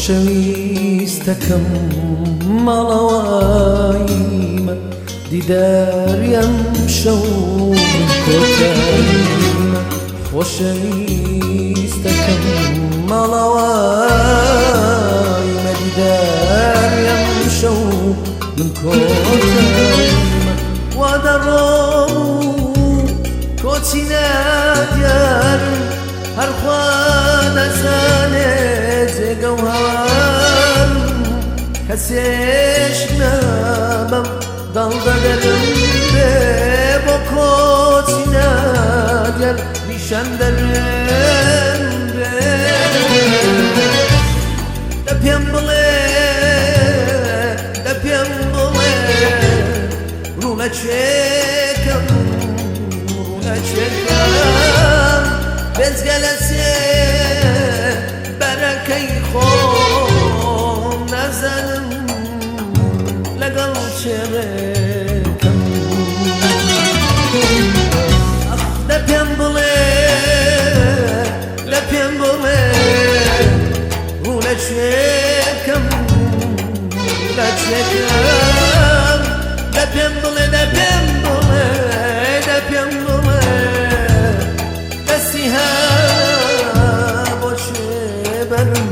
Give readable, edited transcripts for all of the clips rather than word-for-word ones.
خۆشەویستەکەم ماڵەواییمە دیداریم شەو من کۆتاییمە خۆشەویستەکەم ماڵەواییمە دیداریم شەو من کۆتاییمە وا دەڕۆم و کۆچی نادیارم هەر خوا دەزانێ جێگە و هەوارم کەسێش نابەم دڵدەدەرم بێ بۆ کۆچی نادیار نیشان دەرم بێ دە پێم بڵێ دە پێم بڵێ ڕوو لە کوێکەم ڕوو لە کوێکەم بێجگە لە سێ بەرەکەی خۆم نازانم لەگەڵ چێڕێکەم دە پێم بڵێ لە پێم بڵێ ڕوو لە کوێکەم لە کوێکەم دە پێم بڵێ دە پێم بڵێ دە پێم بڵێ دەستی ها بۆ کوێ بەرم.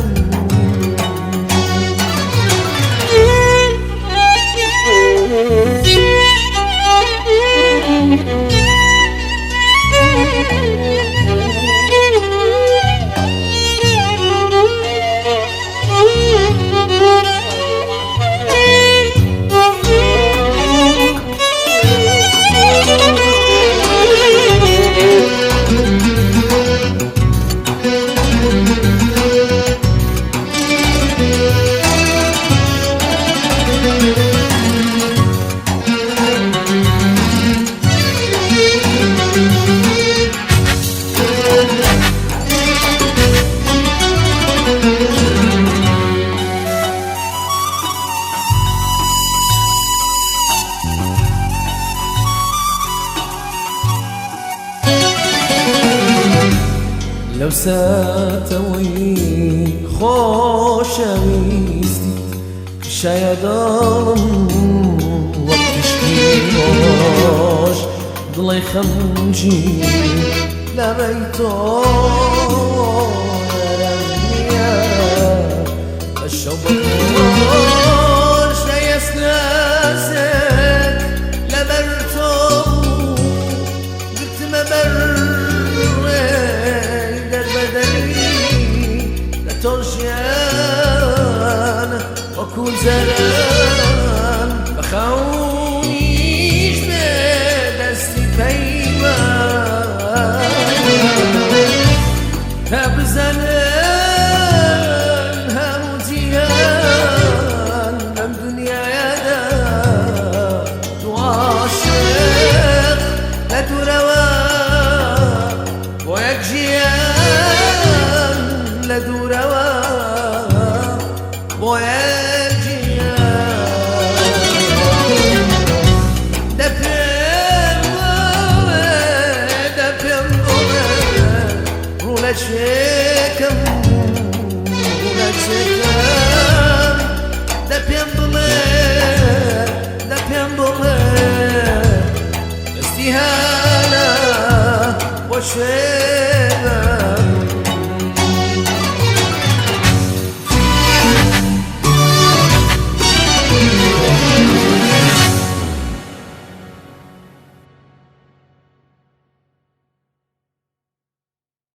لەو ساتەوەی خۆشەویستی شایە دڵم وەک تشکی ڕۆژ دڵی خەمگین لە ڕێی تۆ یارم نییە بە شەو بە ڕۆژ دەیەسناسێت لەبەر تۆ گرتمە بەر ڕێی دەربەدەری لە تۆ ژیان وەکو جاران بە خەونیش بێ دەستی پەیمان تا بزانن هەموو جیهان لەم دنیایەدا دوو عاشق لە دوورەوە بۆ یەک ژیان لە دوورەوە بۆ یەک ژیان دە پێم بڵێ دە پێم بڵێ ڕوو لە کوێکەم ڕوو لە کوێکەم دە پێم بڵێ دە پێم بڵێ دەستی هانا بۆ کوێ.